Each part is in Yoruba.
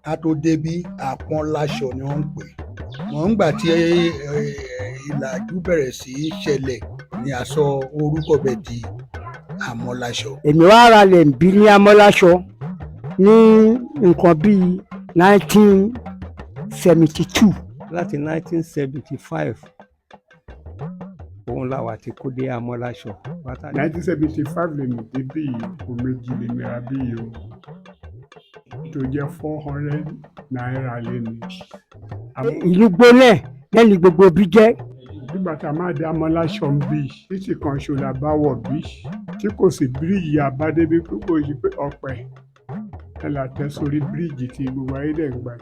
Ká tó débí, Àpọ́nláṣọ ni wọ́n ń pè é. Mọ̀ ńgbà tí ìlàjú bẹ̀rẹ̀ sí í ṣẹlẹ̀ ni a sọ orúkọ bẹ̀ di Àmọ́láṣọ. Èmi wá ra lẹ̀ ń bí ní Amọ́láṣọ ní nǹkan bíi 1972. Láti 1975 òun làwa ti kó dé Amọ́láṣọ. 1975 lèmi débí yìí. Kò méjì lèmi ra bí yìí o, tó jẹ́ ₦400 lẹ́nu. Ìlú gbólẹ̀ lẹ́nu gbogbo bí jẹ́. Nígbà tá a máa dé Amọ́láṣọ ń bí, títì kan ṣo la bá wọ̀ bí, tí kò sí bíríìjì àbádébí púpọ̀ yìí pé ọ̀pẹ ẹ là tẹ́ sórí bíríìjì tí gbogbo ayé dẹ̀ ń gbà.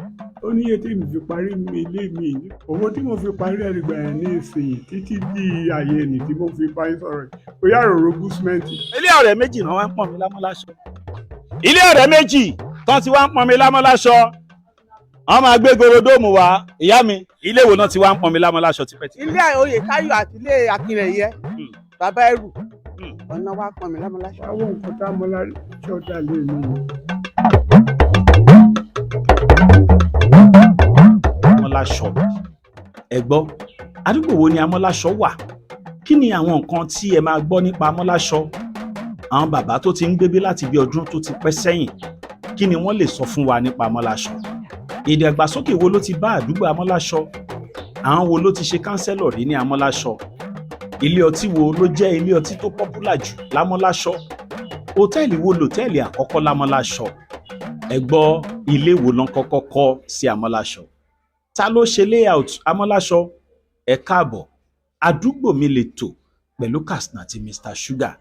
Ó níye tí mi fi parí ilé mi, owó tí mo fi parí ẹ̀ nígbà yẹn ní ìsinyìí títí di ààyè ẹnì tí mo fi bá yín sọ̀rọ̀ yìí, bóyá ròrógún símẹ́ǹtì. Ilé ọ̀rẹ́ méjì náà wá ń pọ̀n mi lámọ́láṣọ. Ilé ọ̀rẹ́ méjì tán ti wá ń pọ̀n mi lámọ́láṣọ. Wọ́n máa gbé gorodóòmù wá. Ìyá mi, ilé wo náà ti wá ń pọ̀n mi lámọ́láṣọ tipẹ́tipẹ́? Ilé oyè Táyọ̀ àti ilé Akínrẹ̀yẹ, bàbá ẹrù ọ̀nà wa pọn mi lámọ́láṣọ. Àwọn nǹkan tá Amọ́láṣọ dà lé mi ni. Amọ́láṣọ, ẹ gbọ́, àdúgbò wo ni Amọ́láṣọ wà? Kí ni àwọn nǹkan tí ẹ máa gbọ́ nípa Amọ́láṣọ? Àwọn bàbá tó ti ń gbébí láti bí ọdún tó ti pẹ́ sẹ́yìn, kí ni wọ́n lè sọ fún wa nípa Amọ́láṣọ? Ìdàgbàsókè wo ló ti bá àdúgbò Amọ́láṣọ? Àwọn wo ló ti ṣe kánsẹ́lọ̀ rí ní Amọ́láṣọ? Ilé ọtí wo ló jẹ́ ilé ọtí tó popular jù lámọ́láṣọ? Hòtẹ́ẹ̀lì wo lòtẹ́ẹ̀lì àkọ́kọ́ lámọ́láṣọ? Ẹ gbọ́, ilé wo lọ́n kọ́kọ́ kọ́ sí Amọ́láṣọ? Ta ló ṣe layout Amọ́láṣọ? Ẹ káàbọ̀, Àdúgbò Mi lè tò pẹ̀lú Katsina àti Mr Sugar.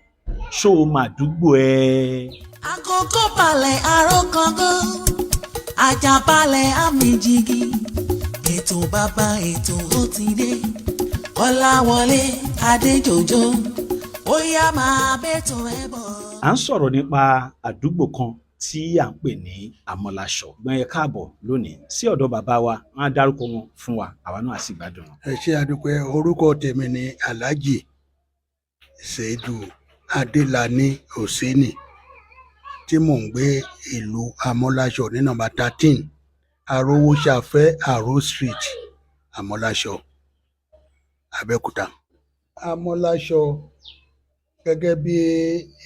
Ṣó o mọ àdúgbò ẹ? Àkókò balẹ̀ àròkàngán, ajábalẹ̀ àmì jìgì, ètò bàbá ètò ó ti dé. Kọ́láwọlé Adéjòjò, ó yá máa bẹ́tò ẹ̀ bọ̀. À ń sọ̀rọ̀ nípa àdúgbò kan tí à ń pè ní Amọ́láṣọ. Gbọ́n, ẹ káàbọ̀ lónìí sí ọ̀dọ̀ bàbá wa. Wọ́n á dárúkọ wọn fún wa, àwa náà á sì gbádùn wọn. Ẹ ṣé, àdúpẹ́. Orúkọ tèmi ni Alhaji Seidu Adelani Oseni, tí mò ń gbé ìlú Amọ́láṣọ ní nọ́mbà 13, Arówóṣafẹ́, Aro Street, Amọ́láṣọ, Abẹ́òkúta. Amọ́láṣọ, gẹ́gẹ́ bí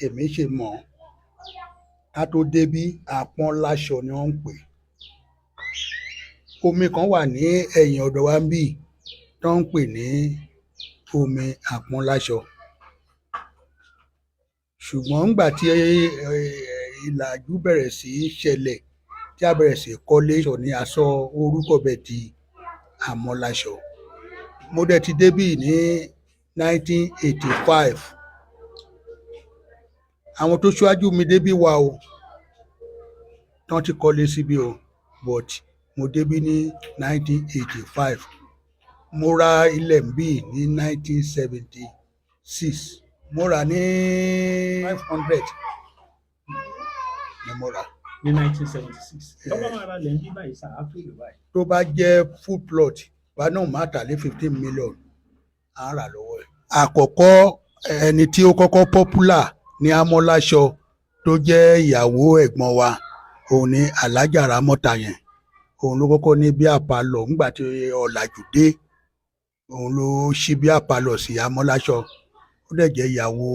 èmi ṣe mọ̀, ká tó débí, Àpọ́nláṣọ ni wọ́n ń pè é. Omi kan wà ní ẹ̀yìn ọ̀dọ̀ wa níbí tó ń pè ní omi Àpọ́nláṣọ. Ṣùgbọ́n ńgbà tí ìlàjú bẹ̀rẹ̀ sí í ṣẹlẹ̀, tí a bẹ̀rẹ̀ sí í kọ́lé ni a sọ orúkọ bẹ̀ di Àmọ́láṣọ. Mo dẹ̀ ti débí ní 1985. Àwọn tó ṣíwájú mi débí wà o, tán ti kọ́lé síbí o, but mo débí ní 1985. Mo ra ilẹ̀ ńbí ní 1976. Mo rà ní 500 ni mo rà. Ní 1976, tọ́wọ́ máa ra lẹ̀ ń bí báyìí sá, á tó lè báyìí? Tó bá jẹ́ full plot wa náà, má tà lé 15 million, à ń rà lọ́wọ́ ẹ̀. Àkọ́kọ́ ẹni tí ó kọ́kọ́ popular ní Amọ́láṣọ tó jẹ́ ìyàwó ẹ̀gbọ́n wa, òun ni Alhaja Ramọ́ta yẹn. Òun ló kọ́kọ́ ní beer parlour nígbà tí ọ̀làjú dé. Òun ló ṣí beer parlour sí Amọ́láṣọ. Ó dẹ̀ jẹ́ ìyàwó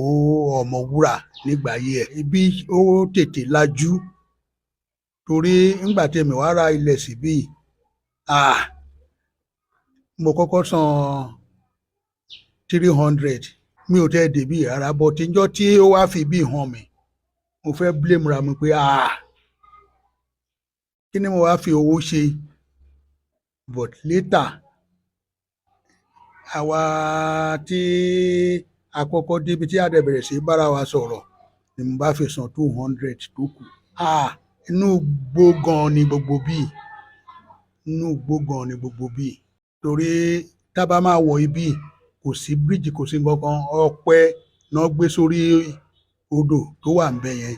Ọ̀mọ̀wúrà nígbà ayé ẹ̀. Ibi ó tètè lajú torí nígbà tí èmi wá ra ilẹ̀ síbí, ah, mo kọ́kọ́ san 300. Mi ò tẹ́ débí rárá, but níjọ́ tí ó wá fi bí hàn mí, mo fẹ́ blame ra mi pé, ah, kí ni mo wá fi owó ṣe? But later, àwa tí a kọ́kọ́ débi tí a dẹ̀ bẹ̀rẹ̀ sí bára wa sọ̀rọ̀ ni mo bá fi san 200 tó kù. Ah, inú igbó gan ni gbogbo bíi, inú igbó gan ni gbogbo bíi, torí tá bá máa wọ ibí, kò sí bíríìjì, kò sí nǹkan kan. Ọ̀pẹ náà gbé sórí odò tó wà ńbẹ̀ yẹn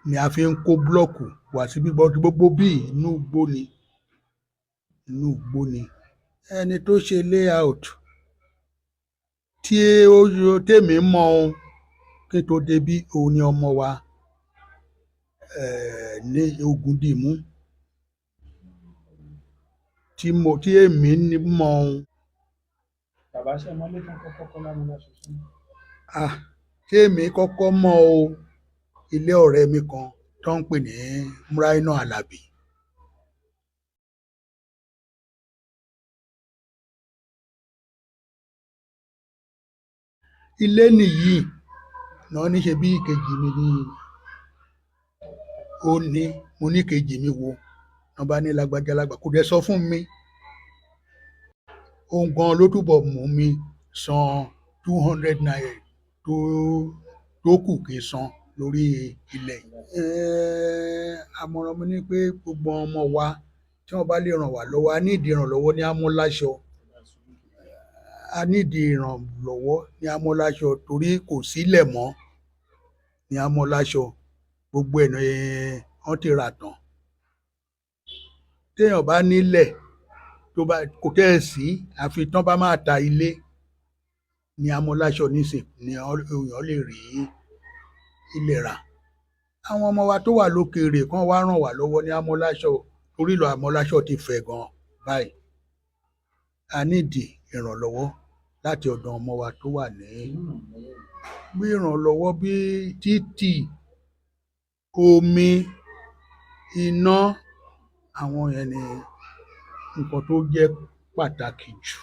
ni a fi ń kó búlọ́ọ̀kù wá síbí. Gbogbo bíi inú igbó ni, inú igbó ni. Ẹni tó ṣe layout tí ó tèmi mọ̀ o kí n tó débí, òun ni ọmọ wa. Ní Ògúndìmú tí mo tí èmi ní mọ ohun. Bàbá, ṣe mọ́lé tán kọ́kọ́ kọ́ lámúláṣọ sí? Ah, tí èmi kọ́kọ́ mọ̀ o, ilé ọ̀rẹ́ mi kan tó ń pè ní Muraina Alabi. Ilé nìyí náà ní ṣe bí ìkejì mi ní ó ní mo ní kejì mi wo wọn bá ní lágbájá lágbà kò dẹ̀ sọ fún mi. Òun gan ló túbọ̀ mú mi san ₦200 tó kù kí n san lórí ilẹ̀ yìí. Àmọ̀ràn mi ni pé gbogbo ọmọ wa tí wọ́n bá lè ràn wá lọ́wọ́, a nídìí ìrànlọ́wọ́ ní Amọ́láṣọ, a nídìí ìrànlọ́wọ́ ní Amọ́láṣọ torí kò sílẹ̀ mọ́ ní Amọ́láṣọ, gbogbo ẹ̀ ní wọ́n ti rà tán. Téèyàn bá nílẹ̀ tó bá kò tẹ́ ẹ̀ sí, àfi tán bá máa ta ilé ní Amọ́láṣọ nísìn ní èèyàn lè rí ilẹ̀ rà. Àwọn ọmọ wa tó wà lókèèrè kan wá ràn wá lọ́wọ́ ní Amọ́láṣọ torí ìlú Amọ́láṣọ ti fẹ̀ gan báyìí. A nídìí ìrànlọ́wọ́ láti ọ̀dọ̀ ọmọ wa tó wà ní bí ìrànlọ́wọ́ bí títì, omi, iná, àwọn yẹn ni nǹkan tó jẹ́ pàtàkì jù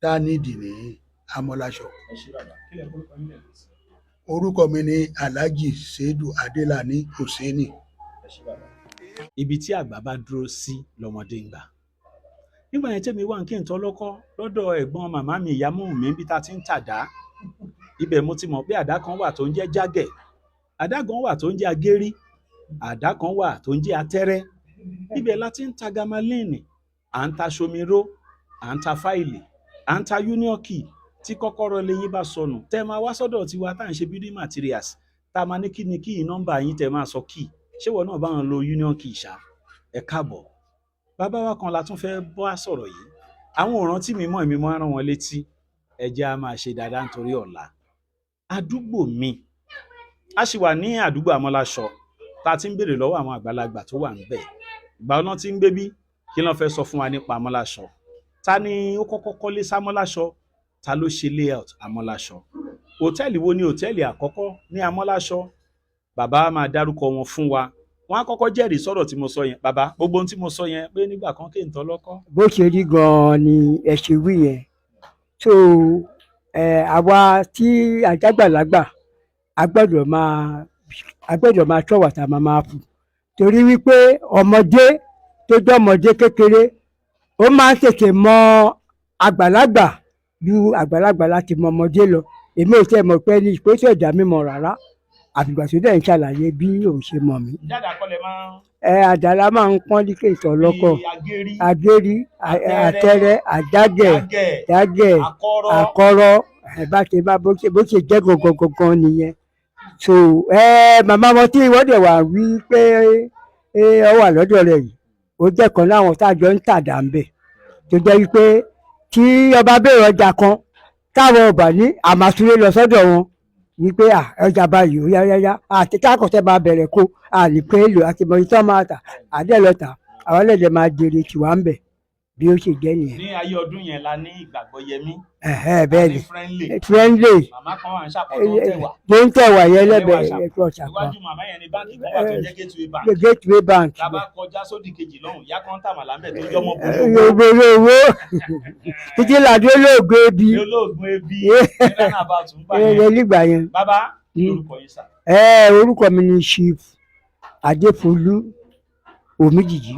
tá a nídìí ní Amọ́láṣọ. Ẹ ṣé bàbá, kí lẹ forúkọ yín lẹ́ẹ̀kan sí? Orúkọ mi ni Alhaji Seidu Adelani Hosseini. Ẹ ṣé bàbá. Ibi tí àgbà bá dúró sí lọmọdé ń gbà. Nígbà yẹn tẹ́mi wà ní kí n tọ́ lọ́kọ́ lọ́dọ̀ ẹ̀gbọ́n màmá mi, ìyá mú mi, níbi tá a ti ń tàdá. Ibẹ̀ mo ti mọ̀ pé àdá kan wà tó ń jẹ́ jágẹ̀, àdá kan wà tó ń jẹ́ agérí, àdá kan wà tó ń jẹ́ atẹ́rẹ́. Ibẹ̀ la ti ń ta gamalíìnì, à ń ta ṣomiró, à ń ta fáìlì, à ń ta union key. Tí kọ́kọ́rọ́ lẹ́yìn bá sọnù, tẹ́ máa wá sọ́dọ̀ tiwa tá à ń ṣe building materials, tá a máa ní kí ni kí nọ́mbà yín tẹ́ máa sọ key. Ṣé ìwọ náà bá wọn lo union key ṣá? Ẹ káàbọ̀. Bàbá wa kan la tún fẹ́ bá sọ̀rọ̀ yìí. Àwọn ò rántí mi mọ́, èmi máa ń rán wọn létí. Ẹ jẹ́ á máa ṣe dáadáa nítorí ọ̀la. Àdúgbò mi, a sì wà ní àdúgbò Amọ́láṣọ tá a ti ń béèrè lọ́wọ́ àwọn àgbàlagbà tó wà níbẹ̀. Ìgbà wo ná ti ń gbé bí? Kí ló fẹ́ sọ fún wa nípa Amọ́láṣọ? Ta ni ó kọ́kọ́ kọ́lé sámọ́láṣọ? Ta ló ṣe layout Amọ́láṣọ? Hòtẹ́ẹ̀lì wo ni hòtẹ́ẹ̀lì àkọ́kọ́ ní Amọ́láṣọ? Bàbá máa dárúkọ wọn fún wa. Wọ́n á kọ́kọ́ jẹ́rìí sọ̀rọ̀ tí mo sọ yẹn. Bàbá, gbogbo ohun tí mo sọ yẹn pé nígbà kan kí n tọ́ lọ́kọ́. Bó ṣe rí gan-an ni ẹ ṣe wí yẹn. So àwa tí àjágbàlagbà a gbọ́dọ̀ máa tọ́wà tá a máa máa fù, torí wípé ọmọdé tó jẹ́ ọmọdé kékeré, ó máa ń tètè mọ àgbàlagbà ju àgbàlagbà láti mọ ọmọdé lọ. Èmi ò tẹ́ mọ̀ pé ní ìpèsè ọ̀dà mímọ̀ rárá, àfìgbà tó dẹ̀ ń ṣàlàyé bí òun ṣe mọ̀ mí. Jáde akọ́lẹ̀ máa ń. Ẹ àdàlà máa ń pọ́n ní kéètò ọlọ́kọ̀. Bíi agérí, agérí, àtẹrẹ, àjágẹ̀, jágẹ̀, jágẹ̀, akọ́rọ́. Àkọ́rọ́. Ẹ bá ṣe bá bó ṣe jẹ́ gangan gangan nìyẹn. So ẹ màmá wọn tí wọ́n dẹ̀ wà wí pé ẹ ọ wà lọ́dọ̀ rẹ̀ yìí, ó jẹ́ kan láwọn tá a jọ ń tàdá ń bẹ̀, tó jẹ́ wípé tí ọba béèrè ọjà kan táwọn ọba ní àmàsúré lọ sọ́dọ̀ wọn wípé à ọjà báyìí ó yá yá yá, àti tákọ̀tẹ́ máa bẹ̀rẹ̀ kó àní pé èlò àti mọ̀ ìtọ́ máa tà àdé lọ tà, àwọn ẹlẹ́dẹ̀ máa jèrè tiwa ń bẹ̀. Bí ó ṣe jẹ́ nìyẹn. Ní ayé ọdún yẹn la ní Ìgbàgbọ́ Yẹmí. Ẹ̀hẹ́, bẹ́ẹ̀ ní ni. Friendly. Friendly. Màmá kan wà ń ṣàpọ̀ tó ń tẹ̀wà. Tó ń tẹ̀wà yẹn Ẹlẹ́wà lẹ́bẹ̀ẹ́ Ṣàpọ̀. ẹ̀kọ́ Ṣàpọ̀. Iwájú màmá yẹn ni báńkì kan wà tó ń jẹ́ Gateway Bank. Gateway Bank. Tá a bá kọjá sódì kejì lọ́hùn, ìyá kan ń tàmàlà ń bẹ̀ tó jọmọ bolówó. Owó owó títí làdó olóògbé ebi. Ní olóògùn ebi ní roundabout ń gbà yẹn. Ẹ nígbà yẹn. Bàbá, lórúkọ yín sà. Ẹ orúkọ mi ni Chief Adéfolú Omíjìjì.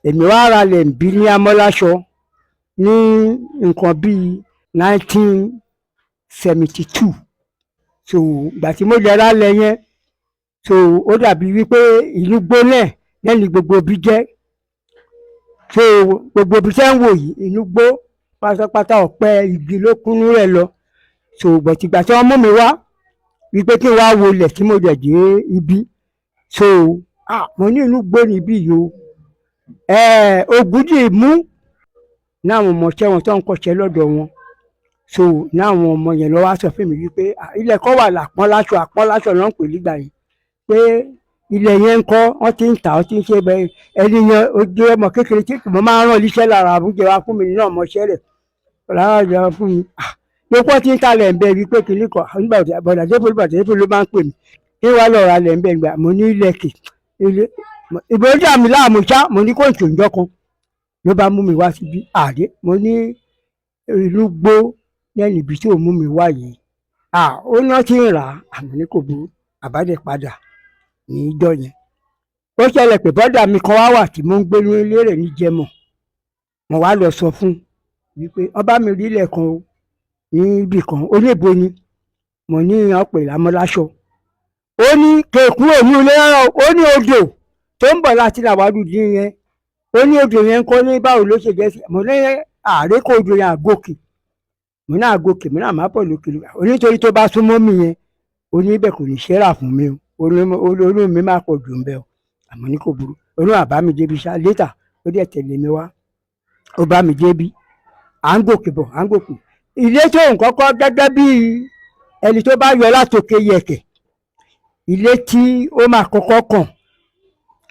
Èmi wá ra lẹ̀ ń bí ní Amọ́láṣọ ní nǹkan bíi 1972. So ìgbà tí mo lè ra lẹ̀ yẹn, so ó dàbí wípé ìlú gbóná lẹ́nu gbogbo ibi jẹ́. So gbogbo ibi tẹ́ ń wò yìí, inú gbó pátápátá, ọ̀pẹ igi ló kúnú rẹ̀ lọ. So gbọ̀tìgbà tí wọ́n mú mi wá wípé kí n wá wo ilẹ̀ tí mo dẹ̀ dé ibi, so ah, mo ní inú gbó níbí yìí o. Ògúndì mú náwọn ọmọọṣẹ́ wọn tó ń kọ́ṣẹ́ lọ́dọ̀ wọn, so náwọn ọmọ yẹn lọ wá sọ fún mi wípé ah, ilẹ̀ kan wà lápọ́n láṣọ, àpọ́n láṣọ ló ń pè nígbà yẹn. Pé ilẹ̀ yẹn ń kọ́, wọ́n ti ń tà, wọ́n ti ń ṣe bẹ́ẹ̀. Ẹni yẹn ó jẹ́ ọmọ kékeré tí mo máa ń rán iṣẹ́ lára àbújá wa fún mi nínú ọmọọṣẹ́ rẹ̀ lára ìjọba fún mi. Ah, pé wọ́n ti ń talẹ̀ ń bẹ wípé kìnìún kan nígbà bọ̀dà dépò, bọ̀dà dépò ló máa ń pè mí kí wàá lọ ra lẹ̀ ń bẹ. Gbà mo ní ilẹ̀ kì ilé ìbò dà mí láàmú ṣá. Mo ní kóńtò ńjọ́ kan ló bá mú mi wá síbí àdé. Mo ní ìlú gbó lẹ́yìn ibi tí ò mú mi wá yìí. Ah, ó ní wọ́n ti ń rà á. Àmọ́ ní kò burú, àbádẹ́ padà ní ìjọ yẹn. Ó ṣẹlẹ̀ pé bọ́dà mi kan wá wà tí mo ń gbé ní ilé rẹ̀ ní Jẹmọ̀. Mo wá lọ sọ fún wípé ọba mi rí ilẹ̀ kan o níbì kan. Ó ní ibo ni? Mo ní ọ̀pẹ̀ lámọ́láṣọ. Ó ní kéèkúrò ní ilé rárá o. Ó ní odò tó ń bọ̀ láti làwádìí dín yẹn. Ó ní odò yẹn ń kọ́ ní báwo ló ṣe jẹ́ sí. Mo ní ààrẹ kó odò yẹn àgòkè. Mo ní àgòkè, mo ní àmọ́ pọ̀ lókè lókè. Onítorí tó bá súnmọ́ mi yẹn, ó ní ibẹ̀ kò ní ṣe rà fún mi o, olóhùn mi máa pọ̀ jù ń bẹ o. Àmọ́ ní kò burú. Olóhùn àbá mi débi ṣá. Létà ó dẹ̀ tẹ̀lé mi wá, ó bá mi débi. À ń gòkè bọ̀, à ń gòkè. Ilé tó ń kọ́kọ́ gẹ́gẹ́ bí ẹni tó bá yọ látòkè yẹ̀kẹ̀, ilé tí ó máa kọ́kọ́ kàn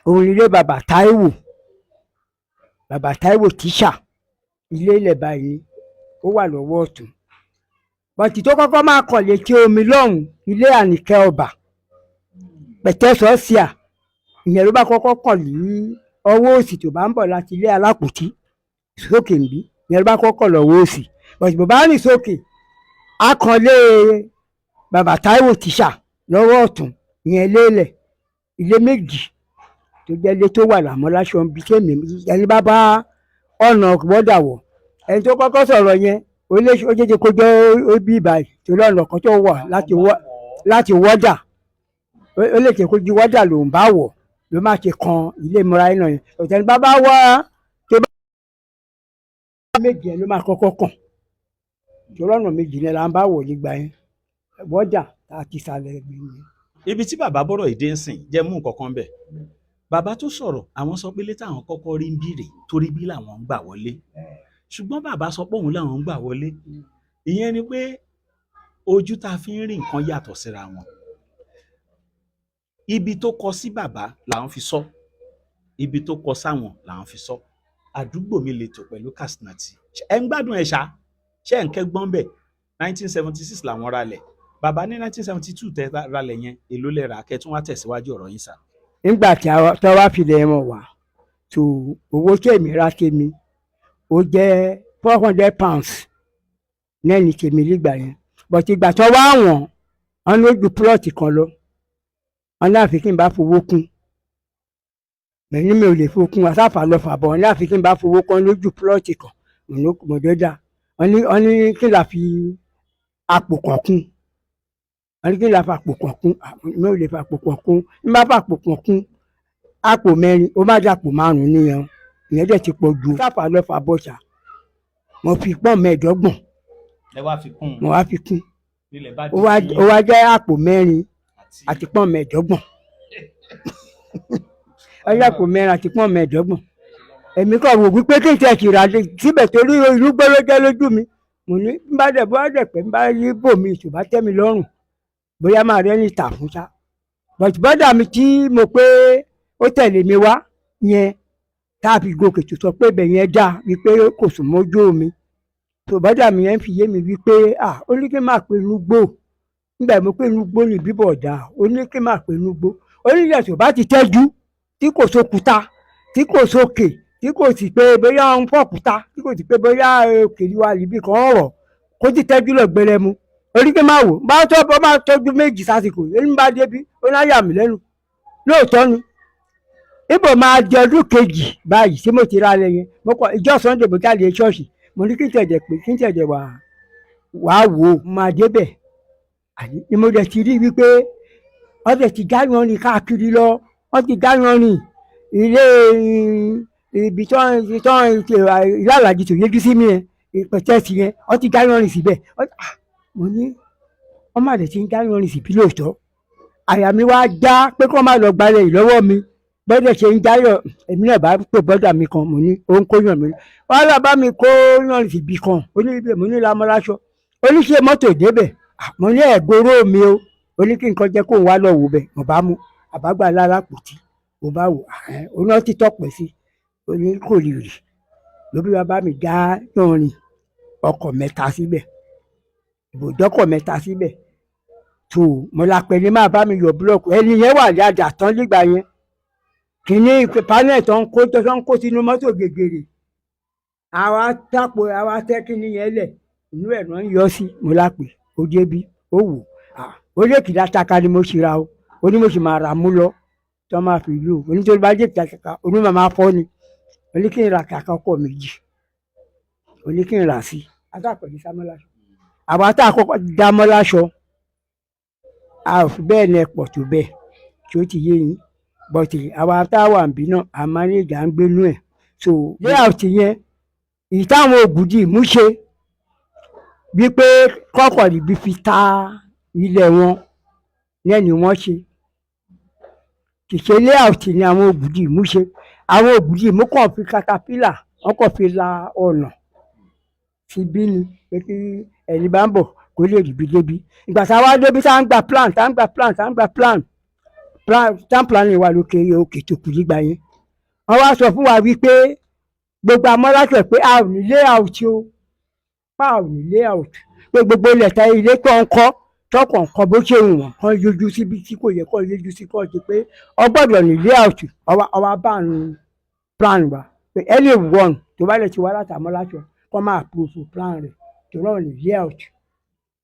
òun ilé bàbá Táíwò, bàbá Táíwò tíṣà. Ilé ilẹ̀ báyìí ni ó wà lọ́wọ́ ọ̀tún. Bọ̀tì tó kọ́kọ́ máa kàn létí omi lọ́hùn, ilé Àníkẹ́ Ọba pẹ̀tẹ́sọ̀ọ́sìà, ìyẹn ló bá kọ́kọ́ kàn ní ọwọ́ òsì tó bá ń bọ̀ láti ilé alápòtí sókè ń bí. Ìyẹn ló bá kọ́kọ́ lọ́wọ́ òsì. Bọ̀tì bó bá rìn sókè, akànlé bàbá Táíwò tíṣà lọ́wọ́ ọ̀tún, ìyẹn lélẹ̀. Ilé méjì tó jẹ́ ilé tó wà lámọ́láṣọ bí tèmi. Ẹni bá bá ọ̀nà bọ́dà wọ̀, ẹni tó kọ́kọ́ sọ̀rọ̀ yẹn, ó lé ó jẹ́jẹ́ kó jẹ́ ó bí ìbàyìí torí ọ̀nà kan tó wà láti wọ́dà, ó lè jẹ́ kó ju wọ́dà lòún bá wọ̀ ló má ṣe kan ilé ìmúra iná yẹn. Ọ̀tẹ̀ni bá bá wá tó bá méjì yẹn ló máa kọ́kọ́ kàn torí ọ̀nà méjì yẹn là ń bá wọ̀ nígbà yẹn, wọ́dà àti ìsàlẹ̀ ẹgbẹ́ yẹn. Ibi tí bàbá bọ́rọ̀ èdè ń sìn jẹ́ mú nǹkan kan bẹ̀. Bàbá tó sọ̀rọ̀, àwọn sọ pé létà àwọn kọ́kọ́ rí ń bí rèé torí bí làwọn ń gbà wọlé, ṣùgbọ́n bàbá sọ pé òun làwọn ń gbà wọlé. Ìyẹn ni pé ojú tá a fi ń rí nǹkan yàtọ̀ síra wọn. Ibi tó kọ sí bàbá làwọn fi sọ, ibi tó kọ sáwọn làwọn fi sọ. Àdúgbò mi lè tò pẹ̀lú Kasinati. Ẹ ń gbádùn ẹ̀ ṣá, ṣé ẹ̀ ń kẹ́gbọ́n bẹ̀? 1976 làwọn ralẹ̀. Bàbá ní 1972 tẹ ralẹ̀ yẹn, èló lẹ rà? Kẹ́ tún wá tẹ̀síwájú ọ̀rọ̀ yín sà. Nígbà tí tó wá filẹ̀ wọn wá tó, owó tèmi ra tèmi ó jẹ́ £400 lẹ́ni tèmi nígbà yẹn. But ìgbà tó wá wọ̀n wọn ló ju plot kan lọ. Wọn ní àfi kí n bá fowó kún. Mẹ́ni mi ò lè fowó kún, asáfà lọ fàbọ̀. Wọn ní àfi kí n bá fowó kún lójú plot kan mọ̀dọ́dà. Wọn ní kí n là fi àpò kan kún. Wọn ní kí n là fi àpò kan kún. Mi ò lè fi àpò kan kún. N bá fi àpò kan kún àpò mẹ́rin, ó má dàpò márùn-ún nìyẹn. Ìyẹn dẹ̀ ti pọ̀ jù. Asáfà lọ fàbọ̀ ṣá, mo fi pọ́n 25. Ẹ wá fi kún. Mo wá fi kún. Nílẹ̀ bá ó wá jẹ́ àpò mẹ́rin àti pọ́n 25. Ó jẹ́ àpò mẹ́rin àti pọ́n 25. Èmi kàn wò wípé kí n tẹ̀ sì rà síbẹ̀ torí inú gbọ́dọ̀ jẹ́ lójú mi. Mo ní n bá dẹ̀ bá dẹ̀ pé n bá rí bòmí ìṣùbá tẹ́ mi lọ́rùn, bóyá máa rẹ́ ní ìta fún ṣá. But bọ́dà mi tí mo pé ó tẹ̀lé mi wá yẹn tá a fi gòkè, tó sọ pé ibẹ̀ yẹn dáa wípé kò sùn mójú omi tó, bọ́dà mi yẹn fi yé mi wípé ah, ó ní kí n máa pe inú gbó. Nígbà mo pé inú gbó ní bíbọ̀ ọ̀dà, ó ní kí n máa pe inú gbó. Ó ní ilẹ̀ tó bá ti tẹ́jú, tí kò sókúta, tí kò sókè, tí kò sì pé bóyá ń fọ̀kúta, tí kò sì pé bóyá òkè wa níbì kan ọ̀rọ̀ kó ti tẹ́jú lọ gbẹrẹmu. Ó ní kí n máa wò bá tọ́ bọ́ máa tọ́jú méjì sásìkò èyí bá débi. Ó ní àyà mi lẹ́nu lóòótọ́ ni. Ibo máa di ọdún kejì báyìí tí mo ti ra lẹ yẹn. Mo kọ ìjọ Sunday, mo jáde ṣọ́ọ̀ṣì, mo ní kí n tẹ̀jẹ̀ pé kí n tẹ̀jẹ̀ wà wàá wò ó máa débẹ̀. Àní ni mo dẹ̀ ti rí wípé wọ́n dẹ̀ ti dá yan rìn káàkiri lọ. Wọ́n ti dá yan rìn ilé ibi tó ń ilé àlàjì tó yéjú sí mi yẹn, ìpẹ̀tẹ́sì yẹn, wọ́n ti dá yan rìn síbẹ̀. Mo ní wọ́n má dẹ̀ ti ń dá yan rìn síbí lóòótọ́. Àyà mi wá já pé kó má lọ gbalẹ̀ yìí lọ́wọ́ mi. Bọ́dẹ̀ ṣe ń jáyọ̀, èmi náà bá pè bọ́dà mi kan. Mo ní ó ń kó yàn mí, wọ́n lọ bá mi kó yàn síbi kan. Ó ní ibẹ̀. Mo ní lámọ́láṣọ oníṣẹ́ mọ́tò débẹ̀. Mo ní ẹ̀gbọ́rọ̀ mi o. Ó ní kí nǹkan jẹ́ kóun wá lọ wò bẹ̀. Mo bá mú Àbágbà lálápòtí mo bá wò ẹ̀ oná títọ́ pẹ̀ sí ó ní kò lè rì lóbi bàbá mi dá yanrìn ọkọ̀ mẹ́ta síbẹ̀, ibùdókọ̀ mẹ́ta síbẹ̀. Tó mo la pẹ̀ ní máa bá mi yọ búlọ́ọ̀kù ẹni yẹn wà ní àdàtán nígbà yẹn. Kìíní panel tó ń kó sínú mọ́tò gègèrè, àwa tápò àwa tẹ́ kìíní yẹn lẹ̀, inú ẹ̀ náà ń yọ sí. Mo la pè ó débi ó wò ó lè kìlá taka ni mo ṣe ra o. Ó ní mo sì máa rà mú lọ tó máa fi lù ó nítorí bá jẹ́ kìlá taka onímọ̀ máa fọ́ ni. Ó ní kí n ra kàkà ọkọ̀ méjì, ó ní kí n rà sí adápẹ̀lú sámọ́láṣọ. Àwa tá a kọ́kọ́ dámọ́láṣọ a ò fi bẹ́ẹ̀ ní ẹ pọ̀ tó bẹ́ẹ̀ tí ó ti yé yín, but àwa tá a wà níbí náà a máa ní ìjà ń gbénú ẹ̀. So layout yẹn èyí táwọn Ògùdì mú ṣe wípé kọ́kọ́ níbi fi ta ilẹ̀ wọn náà ni wọ́n ṣe. Kì í ṣe layout ni àwọn Ògùdì mú ṣe. Àwọn Ògùdì mú kàn fi caterpillar, wọ́n kàn fi la ọ̀nà síbí ni pé kí ẹni bá ń bọ̀ kó lè ríbi débi. Ìgbà tá a wá débi, tá a ń gba plan, tá a ń gba plan, tá a ń gba plan plan, town planning wà lókè òkè tó kù nígbà yẹn. Wọ́n wá sọ fún wa wípé gbogbo amọ́láṣọ pé a ò ní layout o, pa ò ní layout, pé gbogbo ilẹ̀ tá ilé tó ń kọ́ tọkàn kan bó ṣe wù wọ́n kán yọjú síbi tí kò yẹ kán yọjú sí, kán ṣe pé ọ gbọ́dọ̀ ní layout. Ọwá bá ń plan wa pé any one tó bá lè ti wá láti amọ́láṣọ kán máa approve plan rẹ̀ tó náà ní layout.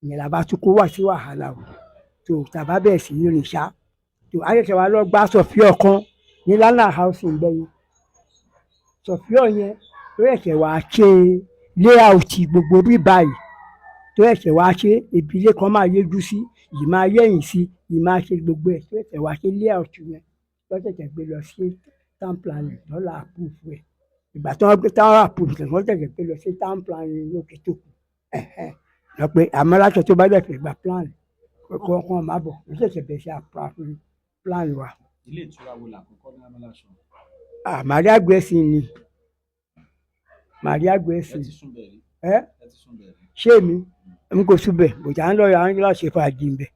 Ìyẹn làbá tún kó wá sí wàhálà o. Tó tàbá bẹ̀rẹ̀ sí ní rìn ṣá tó ayẹ̀ṣẹ̀ wa lọ gbá surveyor kan ní lánàá housing gbẹ̀yìn. Surveyor yẹn tó ẹ̀ṣẹ̀ wá ṣe layout gbogbo bí báyìí, tó ẹ̀ṣẹ̀ wá ṣe ibi ilé kan máa yéjú sí, yìí máa yẹ̀yìn sí, yìí máa ṣe gbogbo ẹ̀, tó ẹ̀ṣẹ̀ wá ṣe layout yẹn tó ṣẹ̀ṣẹ̀ gbé lọ sí town planning lọ́la approve ẹ̀. Ìgbà tí wọ́n gbé táwọn approve ẹ̀, wọ́n ṣẹ̀ṣẹ̀ gbé lọ sí town planning lókè tó kù lọ pé àmọ́ láṣọ tó bá dẹ̀ fẹ́ gba plan kọ́ kọ́ máa bọ̀, wọ́n ṣẹ̀ṣẹ̀ bẹ̀rẹ̀ sí approve plan wa. Ilé ìtura wo làkọ́kọ́ ní Amọ́láṣọ? Ah, Maria Gbèsìn ni, Maria Ẹ Gbèsìn. ti sùn bẹ́ẹ̀ rí? Ẹ Ẹ ti sùn bẹ́ẹ̀ rí? Ṣé mi n kò súbẹ̀ bòtá ń lọ, à ń lọ ṣe fàájì ń bẹ̀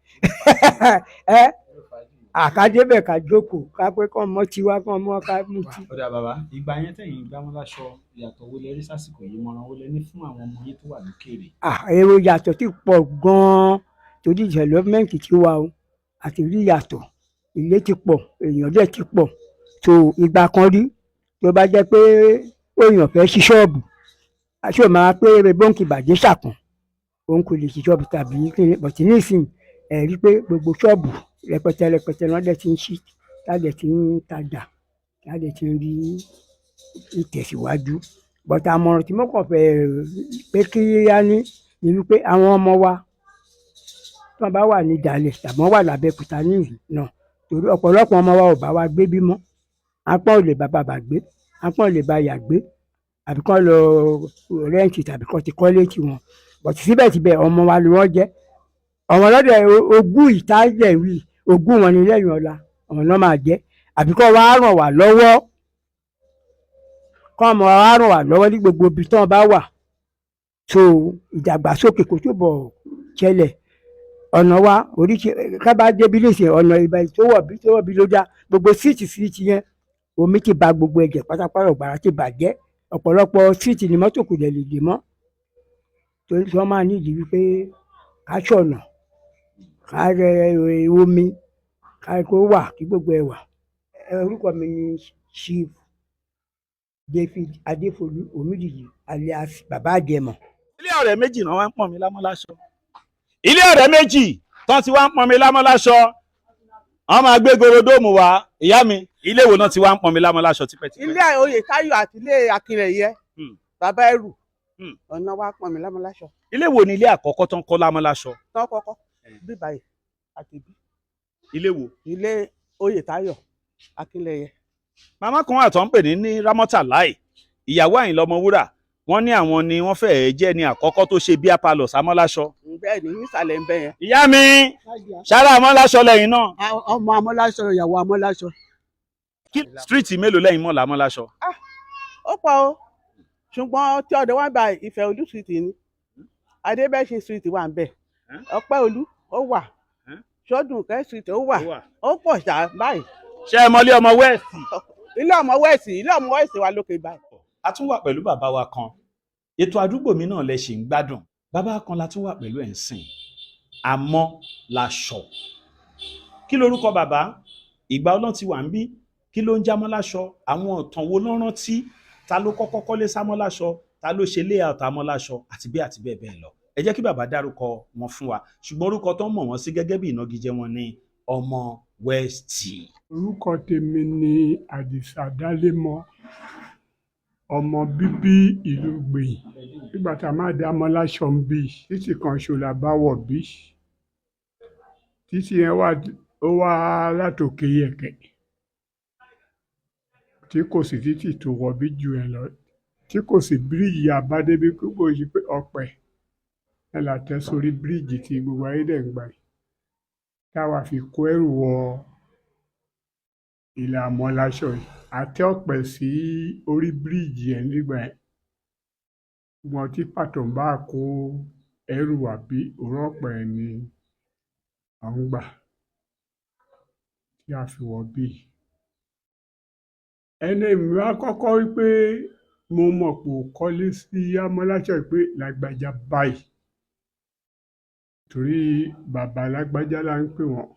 ẹ àkàdébẹ̀ ká jókòó ká pé kọ́ mọ́ tiwa kọ́ mọ́ ká mú tí. Ó dà bàbá, ìgbà yẹn tẹ̀yìn gbámọ́láṣọ, ìyàtọ̀ wo lẹ rí sásìkò yìí? Mọ̀ràn wo lẹ ní fún àwọn ọmọ yín tó wà lókèèrè? Ah, èrò yàtọ̀ ti pọ̀ gan-an torí development ti wà o, àti rí yàtọ̀, ilé ti pọ̀, èèyàn dẹ̀ ti pọ̀. Tó ìgbà kan rí, tó bá jẹ́ pé èèyàn fẹ́ ṣí ṣọ́ọ̀bù, àti ò máa pé bọ́ǹkì bàjẹ́ ṣàkàn òun kò lè ṣí ṣọ́ọ̀bù tàbí kí ni. But nísìnyí ẹ̀ rí pé gbogbo ṣọ́ọ̀bù rẹpẹtẹ rẹpẹtẹ náà dẹ̀ ti ń ṣí, tá dẹ̀ ti ń tajà, tá dẹ̀ ti ń rí ìtẹ̀síwájú. But àmọ̀ràn tí mo kàn fẹ́ pé kí á ní ni wípé àwọn ọmọ wa tí wọ́n bá wà ní Ìdàlẹ̀ tàbí wọ́n wà lábẹ́òkúta níyì náà, torí ọ̀pọ̀lọpọ̀ ọmọ wa ò bá wa gbé bímọ, apá ò lè bá bàbá gbé, apá ò lè bá ìyá gbé, àbí kán lọ rent tàbí kán ti kọ́lé tiwọn. But síbẹ̀síbẹ̀ ọmọ wa ni wọ́n jẹ́. Ọmọ lọ́dọ̀ ogún ìtàjẹ̀ wí ogún wọn ni lẹ́yìn ọ̀la àwọn náà máa jẹ́. Àbí kán wá ràn wá lọ́wọ́, kán ọmọ wa ràn wá lọ́wọ́ ní gbogbo ibi tí wọ́n bá wà, so ìdàgbàsókè kó túbọ̀ ṣẹlẹ̀. Ọ̀nà wa oríṣi ká bá débi nísìnyí, ọ̀nà ìbá tó wọ̀ bí ló dá gbogbo street street yẹn, omi ti ba gbogbo ẹ̀jẹ̀ pátápátá, ọ̀gbàrá ti bàjẹ́, ọ̀pọ̀lọpọ̀ street ni mọ́tò kò dẹ̀ lè dé mọ́, torí tí wọ́n máa nídìí wípé ká ṣọ̀nà, ká rẹ omi ká kó wà kí gbogbo ẹ̀ wà. Orúkọ mi ni Chief David Adéfolú Omídìyí alias Bàbá Àjẹmọ̀. Ilé ọ̀rẹ́ méjì náà wá ń pọ̀n mi lámọ́láṣọ. Ilé ọ̀rẹ́ méjì tán ti wá ń pọ̀n mi lámọ́láṣọ, wọ́n máa gbé gorodóòmù wá. Ìyá mi, ilé wo náà ti wá ń pọ̀n mi lámọ́láṣọ tipẹ́tipẹ́? Ilé oyè Táyọ̀ àti ilé Akínrẹ̀yẹ, bàbá ẹrù, ọ̀nà wa pọn mi lámọ́láṣọ. Ilé wo ni ilé àkọ́kọ́ tán kọ́ lámọ́láṣọ? Tán kọ́kọ́ bí báyìí àti bí. Ilé wo? Ilé oyè Táyọ̀ Akínlẹ̀yẹ. Màmá kan wà tó ń pè ní Rámọ́tà láì ìyàwó Àyìnlá Ọmọwúrà, wọ́n ní àwọn ni wọ́n fẹ́ẹ́ jẹ́ ní àkọ́kọ́ tó ṣe bíá palọ̀ sámọ́láṣọ. Bẹ́ẹ̀ ni, nísàlẹ̀ ń bẹ yẹn. Ìyá mi, sára àmọ́láṣọ lẹ́yìn náà? Ọmọ amọ́láṣọ, ìyàwó amọ́láṣọ. Kí street mélòó lẹ́yìn mọ́ làmọ́láṣọ? Ó pọ̀ o, ṣùgbọ́n tí ọ̀dọ̀ wa ń bá Ìfẹ́ Olú street ni, Adébẹ́sìn street wà ń bẹ̀, Ọpẹ́ Olú ó wà. Ṣọ́dúnkẹ́ Street ó wà. Ó wà. Ó pọ̀ ṣá báyìí. Ṣé ẹ mọlé ọmọ West? Ilé ọmọ West, ilé ọmọ West wà lókè báyìí. A tún wà pẹ̀lú bàbá wa kan. Ètò àdúgbò mi náà lẹ ṣì ń gbádùn. Bàbá kan la tún wà pẹ̀lú ẹ̀ ń sìn, Amọ́láṣọ. Kí lorúkọ bàbá? Ìgbà ọlọ́run ti wà ń bí? Kí ló ń já Mọ́láṣọ? Àwọn ọ̀tàn wo ló rántí? Ta ló kọ́kọ́ kọ́lé sámọ́láṣọ? Ta ló ṣe layout Amọ́láṣọ? Àti bẹ́ẹ̀ àti bẹ́ẹ̀ bẹ́ẹ̀ lọ. Ẹ jẹ́ kí bàbá dárúkọ wọn fún wa, ṣùgbọ́n orúkọ tó ń mọ̀ wọ́n sí gẹ́gẹ́ bí ìnagijẹ wọn ní ọmọ West. Orúkọ tèmi ni Àdìsá Dálémọ, ọmọ bíbí ìlú Gbẹ̀yìn. Nígbà tá a máa dé Amọ́láṣọ ń bí, títì kan ṣo la bá wọ̀ bí. Títì yẹn wà, ó wá látòkè Yẹ̀kẹ̀, tí kò sí títì tó wọ̀ bí ju ẹ̀ lọ, tí kò sí bíríìjì àbádébí kò sí pé ọ̀pẹ ẹ̀ là tẹ́ sórí bíríìjì tí gbogbo ayé dẹ̀ ń gbà yìí. Táwa fi kó ẹrù wọ ilẹ̀ Amọ́láṣọ yìí. A tẹ́ ọ̀pẹ sí orí bíríìjì yẹn nígbà yẹn. Wọn tí pàtó ń bá kó ẹrù wá bí òró ọ̀pẹ ni à ń gbà tí a fi wọ̀ bí. Ẹni èmi wá kọ́kọ́ wí pé mo mọ̀ pé ó kọ́lé sí Amọ́láṣọ yìí pé lágbájá báyìí. Torí bàbá lágbájá là ń pè wọ́n.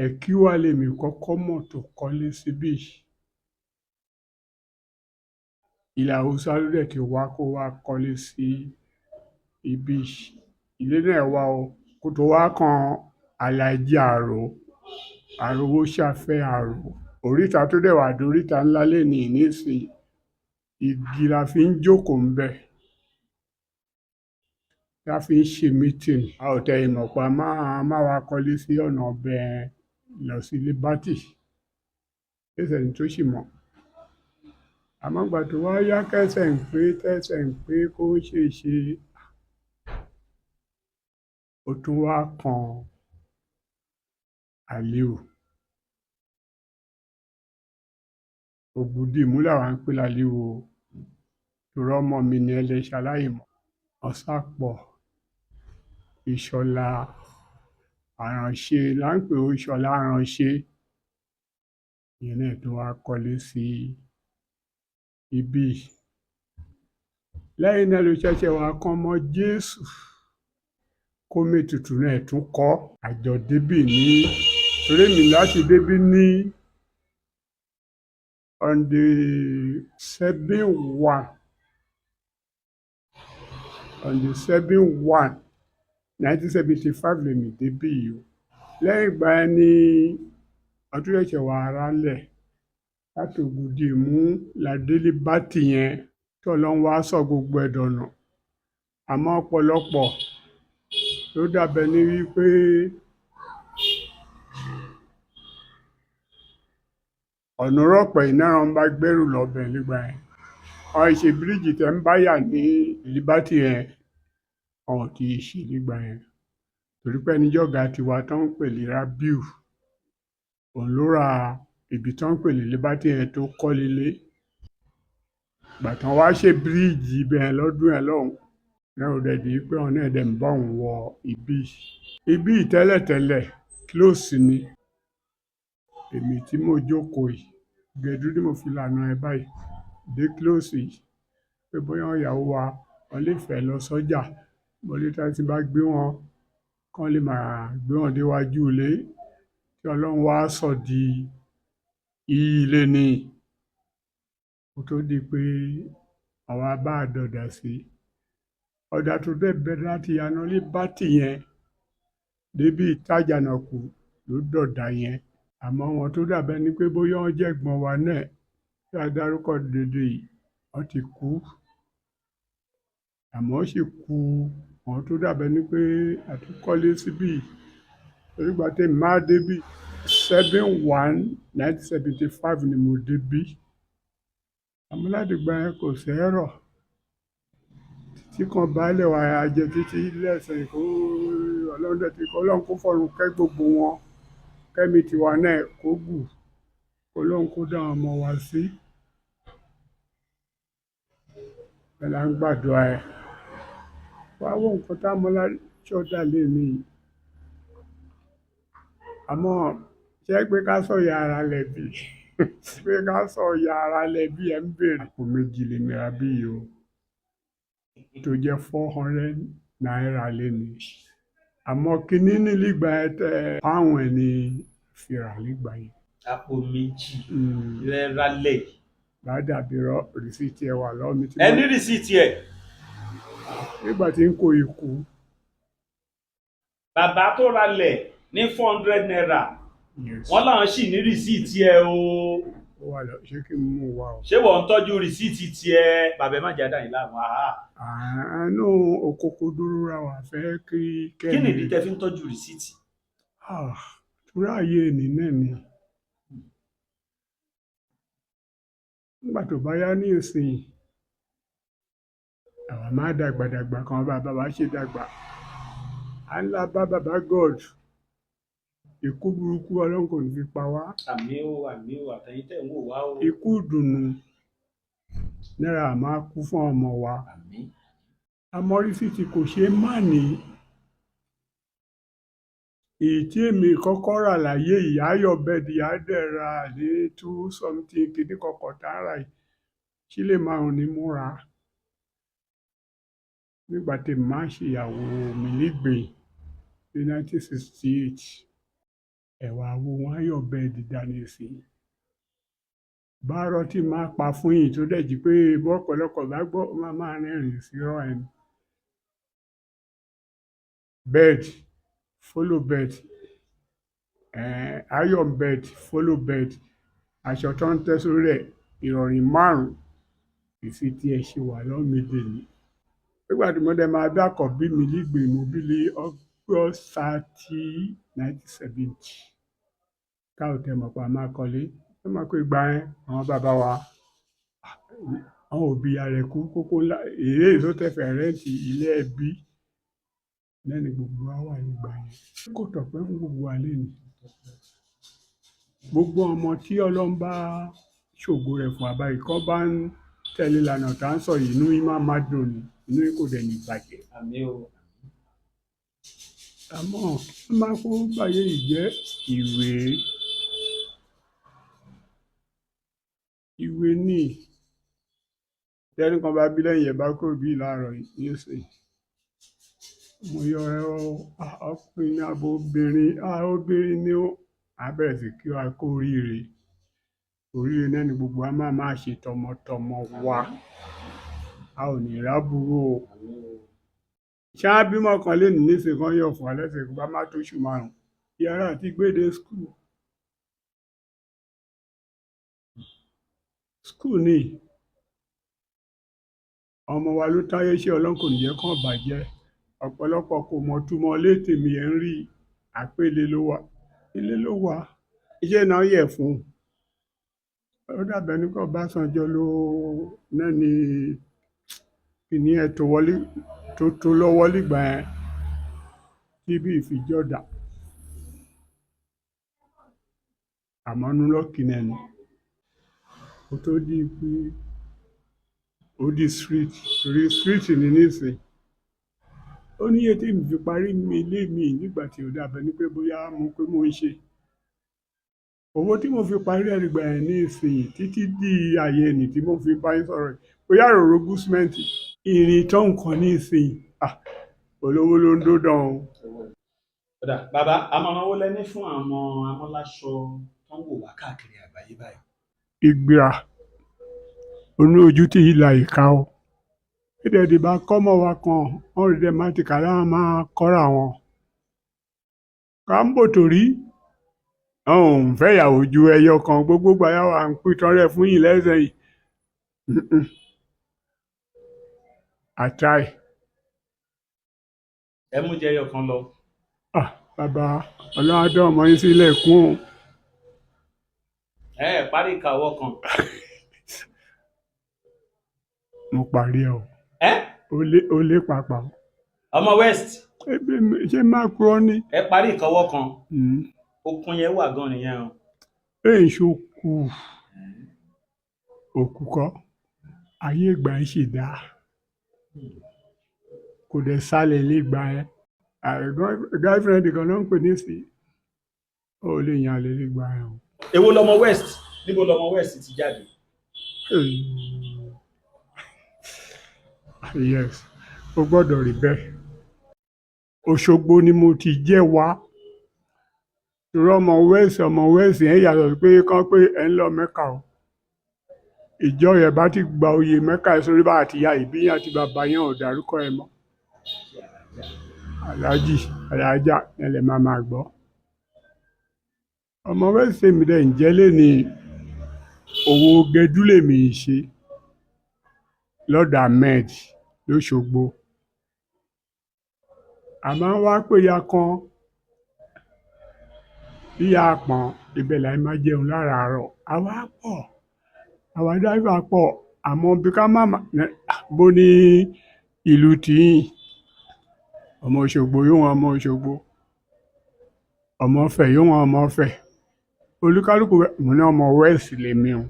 Ẹ̀kíwá lèmi kọ́kọ́ mọ̀ tó kọ́lé síbí. Ilẹ̀ Haúsá ló dẹ̀ ti wá kó wá kọ́lé sí ibí. Ilé náà wà o, kó tó wá kan Alhaji Àró, Àrówóṣafẹ́ Àró. Oríta tó dẹ̀ wà dóríta ńlá lénìí nísìnyí, igi la fi ń jókòó ńbẹ̀. La fi ń ṣe meeting. A ò tẹ ìmọ̀ pa máa máa wá kọ́lé sí ọ̀nà ọbẹ̀ lọ sí Liberty. Kò sẹ́ni tó sì mọ̀. Àmọ́ ìgbà tó wá yá kẹ́sẹ̀ ń pé tẹ́sẹ̀ ń pé kó ṣe é ṣe, ó tún wá kan Aliu. Ògùdìmú làwa ń pè l'Aliu o. Torí ọmọ mi ni ẹ lè ṣaláìmọ̀. Ọ̀sápọ̀, Ìṣọ̀lá, Àrànṣe là ń pè ó, Ìṣọ̀lá Àrànṣe. Ìyẹn náà tó wá kọ́lé sí ibí. Lẹ́yìn náà ló ṣẹ̀ṣẹ̀ wá kan ọmọ Jésù. Kómi tutù náà tún kọ́ àjọ débì ní torí mi láti débí ní on the 7/1, on the 7/1/1975 lèmi débí yìí o. Lẹ́yìn ìgbà yẹn ni ọdún ṣẹ̀ṣẹ̀ wá rálẹ̀ láti Ògùdìmú la dé Liberty yẹn tí Ọlọ́run wá sọ gbogbo ẹ̀ dọ̀nà. Àmọ́ ọ̀pọ̀lọpọ̀ ló dàbẹ̀ ní wípé ọ̀nà rọ̀pẹ̀ iná wọn bá gbẹ́rù lọ́bẹ̀ nígbà yẹn. Wọ́n ṣe bíríìjì tẹ́ ń bá yà ní Liberty yẹn, wọn ò tí ì ṣe nígbà yẹn. Torí pé ẹni jọ̀gá tiwa tó ń pè ní Rabiu, òun ló ra ibi tó ń pè ní Liberty yẹn tó kọ́lé lé. Ìgbà tán wá ṣe bíríìjì ibẹ̀ yẹn lọ́dún yẹn lọ́hùn, náà ó dẹ̀ di pé òun náà dẹ̀ ń bá òun wọ ibí. Ibí yìí tẹ́lẹ̀tẹ́lẹ̀ close ni. Èmi tí mo jókòó yìí, gẹ̀dú ni mo fi lànà ẹ báyìí dé close yìí. Pé bóyá ìyàwó wa wọ́n lè fẹ́ lọ sọ́jà, mo lè tá tí bá gbé wọn, kán lè máa gbé wọn déwájú ilé tí Ọlọ́run wá sọ di iyì ilé ni. Kó tó di pé àwa bá dọ̀dà sí. Ọ̀dà tó dẹ̀ bẹ̀rẹ̀ láti ìyànà Liberty yẹn débí Ìtajànàkú ló dọ̀dà yẹn. Àmọ́ wọn tó dàbẹ̀ ni pé bóyá wọ́n jẹ́ ẹ̀gbọ́n wa náà tí a dárúkọ dédé yìí, wọ́n ti kú. Àmọ́ ó sì kú àwọn tó dàbẹ̀ ni pé àtúnkọ́lé síbí. Torí ìgbà tí èmi máa débí 7/1/1975 ni mo débí. Àmọ́ láti ìgbà yẹn kò sẹ́rọ̀. Títí kan baálé wa a jẹ títí lẹ́sẹ̀ kó Ọlọ́run dẹ̀ ti kọ́ Ọlọ́run kó fọ̀run kẹ́ gbogbo wọn. Kẹ́mi tiwa náà kó gùn. Ọlọ́run kó dá àwọn ọmọ wa sí. Bẹ́ẹ̀ la ń gbàdúrà ẹ̀. Wá wo nǹkan tá Amọ́láṣọ dà lénìí. Àmọ́ ṣé pé ká sọ ya ara lẹ̀bi, pé ká sọ ya ara lẹ̀bi ẹ̀ ń béèrè. Àpò 2 lèmi ra bí yìí o, tó jẹ́ ₦400 léni. Àmọ́ kinní nílìgbà ẹ tẹ páwọn ẹ̀ ní fi rà nígbà yẹn. Àpò 2 lẹ ra lẹ̀ yìí. Bá dàbí rọ rìsíìtì ẹ wà lọ́wọ́ mi tí Ẹ mo ní rìsíìtì ẹ̀. Nígbà tí ń kó ikú. Bàbá tó ra lẹ̀ ní ₦400, Yes. wọ́n láwọn sì ní rìsíìtì ẹ̀ o. Ó wà lọ, ṣé kí n mú wa o? Ṣé wọ́n ń tọ́jú rìsíìtì tiẹ̀? Bàbá, ẹ má jẹ́ àdáyìn láàmú. Àhá. Àánú òkòkò dúró ra wà fẹ́ kí Kí kẹ́mi. nìdí tẹ́ fi ń tọ́jú rìsíìtì? Ah, túrá ayé ẹni náà ni. Nígbà tó bá yá ní ìsìn, àwa máa dàgbàdàgbà kan bá bàbá ṣe dàgbà. À ń la bá bàbá God. Ikú burúkú Ọlọ́run kò ní fi pa wá. Àmín o, àmín o, àtẹ̀yin tẹ̀ ń wò wá o. Ikú ìdùnnú náírà máa kú fún ọmọ wa. Àmín. Àmọ́ rìsíìtì kò ṣeé má ní. Èyí tí èmi kọ́kọ́ rà láyé yìí, Ayọ̀ bẹ́ẹ̀dì á dẹ̀ rà ní two something kìíní kọkọ̀ tá a rà yìí. Sílè 5 ni mo rà á. Nígbà tí màá ṣe ìyàwó mi nígbẹ̀yìn ní 1968, ẹ̀wà wo wọn Ayọ̀ bẹ́ẹ̀dì dání sí. Bárọ̀ tí màá pa fún yìí tó dẹ̀ jí pé bọ́ ọ̀pọ̀lọpọ̀ bá gbọ́, ó máa máa rẹ́rìn-ín sí rọ́ ẹni. Bed, follow bed, iron bed, follow bed, aṣọ tó ń tẹ́ sórí ẹ̀, ìrọ̀rí 5, ìfi tí ẹ ṣe wà lọ́mìdè ni. Nígbà tí mo dẹ̀ máa bí àkọ́bí mi nígbẹ̀yìn, mo bí ní August 30, 1970. Ká ò tẹ̀ mọ̀ pé a máa kọ́lé. Ẹ máa pé ìgbà yẹn, àwọn bàbá wa, àwọn òbí rẹ̀ kú kókó ńlá, èrè tó tẹ̀ fẹ́ rent ilé ẹbí. Lẹ́ni gbogbo wa wà nígbà yẹn. Kò tọ̀pẹ́ fún gbogbo wa lénìí. Gbogbo ọmọ tí Ọlọ́run bá ṣògo rẹ̀ fún wa báyìí, kọ́ bá ń tẹ̀lé ìlànà tá ń sọ yìí, inú yín máa máa dùn ni, inú yín kò dẹ̀ ní bàjẹ́. Àmín o. Àmọ́ kí máa kó báyé yìí jẹ́ ìwé. Ìwé ní. Tẹ́ni kan bá bí lẹ́yìn ẹ̀ bá kúrò bí láàárọ̀ yìí, yóò ṣe. Mo yọ ẹ ọ, ọkùnrin ní abo obìnrin, obìnrin ni ó. A bẹ̀rẹ̀ sí kí wa kú oríire. Oríire náà ni gbogbo wa máa máa ṣe tọmọtọmọ wa. A ò ní rábùrú o. Ṣé á bímọ kan lénìí nísìnyí kan yọ̀ fún wa lẹ́sẹ̀ kó bá má tó oṣù 5. Yàrá àti gbédè school. School ni. Ọmọ wa ló táyé ṣe Ọlọ́run kò ní jẹ́ kán bàjẹ́. Ọ̀pọ̀lọpọ̀ kò mọ̀ túmọ̀ létè mi ẹ̀ ń rí àpéle ló wà. Ilé ló wà. Iṣẹ́ náà yẹ̀ fún. Ó dàbí ẹni pé Ọbásanjọ́ ló náà ní kíní ẹ̀ tó wọlé tó tó lọ́wọ́ nígbà yẹn tí bí ìfijọ́dà. Àmọ́ inú lọ́ọ̀kì náà ni. Kó tó di pé ó di street, torí street ni nísìnyí. Ó ní iye tí èmi fi parí ilé mi nígbà tí ó dàbí ẹni pé bóyá mo pé mo ń ṣe. Owó tí mo fi parí ẹ̀ nígbà yẹn ní ìsìn títí di ayé ẹni tí mo fi bá yín sọ̀rọ̀ yìí. Bóyá òróró gúúsímẹ́ǹtì, ìrìn tó nǹkan ní ìsìn, olówó ló ń dódàn o. Ọ̀dà bàbá, àmọ̀ràn wo lẹ ní fún àwọn amọ́láṣọ tó ń wò wá káàkiri àgbáyé báyìí? Ìgbìrà, onú ojú tí ìlà ìka o. Ìdẹ̀dì bá kọ́mọ wa kan, wọ́n rí dẹ̀ máa ti kà láwọn máa kọ́ra wọn. Ká ń bò torí, àwọn ò ń fẹ́ ìyàwó ju ẹyọ kan gbogbo gbàyà wà ń pìtàn rẹ̀ fún yìí lẹ́sẹ̀ yìí. I try. Ẹ mú jẹ ẹyọ kan lọ. Ah, bàbá, Ọlọ́run á dán ọmọ yín sílẹ̀ kún o. Ẹ parí ìka ọwọ́ kan. Mo parí ẹ o. Ẹ? Ó lé pàápàá. Ọmọ West. Ebi mi ṣé máa kúrọ́ ní. Ẹ parí ìka ọwọ́ kan. Okun yẹn wà gan nìyẹn o. Èyí ṣokù òkú kọ́, ayé ìgbà ń ṣì dáa. Kò dẹ̀ sálẹ̀ nígbà yẹn. Girlfriend kan ló ń pè ní sí. Ó lè yan àlè nígbà yẹn o. Èwo lọmọ West? Níbo lọmọ West ti jáde? Yes, ó gbọ́dọ̀ rí bẹ́ẹ̀. Òṣogbo ni mo ti jẹ́ wá. Torí ọmọ West, ọmọ West yẹn yàtọ̀ sí pé kán pé ẹ̀ ń lọ Mẹ́kà o. Ìjọ yẹn bá ti gba oyè Mẹ́kà ẹ̀ sórí bá àti ìyá ìbí yẹn àti bàbá yẹn ò dárúkọ ẹ mọ́. Aláàjì, Aláàjà ẹ lè máa máa gbọ́. Ọmọ West èmi dẹ̀ ń jẹ́ léni, òwò gẹdú lèmi ń ṣe lọ́dọ̀ Ahmed lóṣogbo. A máa ń wá péya kan yíya pọ̀n, ibẹ̀ là máa jẹun láràárọ̀. Àwa pọ̀, àwa dáìfà pọ̀, àmọ́ bí ká má bó ní ìlú tìyín. Ọmọ Òṣogbo yóò wọn ọmọ Òṣogbo, ọmọ Ifẹ̀ yóò wọn ọmọ Ifẹ̀. Olúkálùkù mo ní ọmọ West lèmi o.